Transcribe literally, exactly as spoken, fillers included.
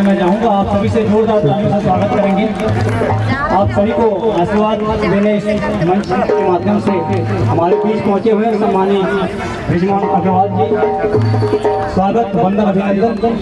मैं जाऊंगा, आप सभी से जोरदार तालियों से स्वागत करेंगे। आप सभी को आशीर्वाद देने इस मंच के माध्यम से हमारे बीच पहुंचे हुए हैं सम्मानित रिजवान अग्रवाल जी, स्वागत, वंदन, अभिनंदन।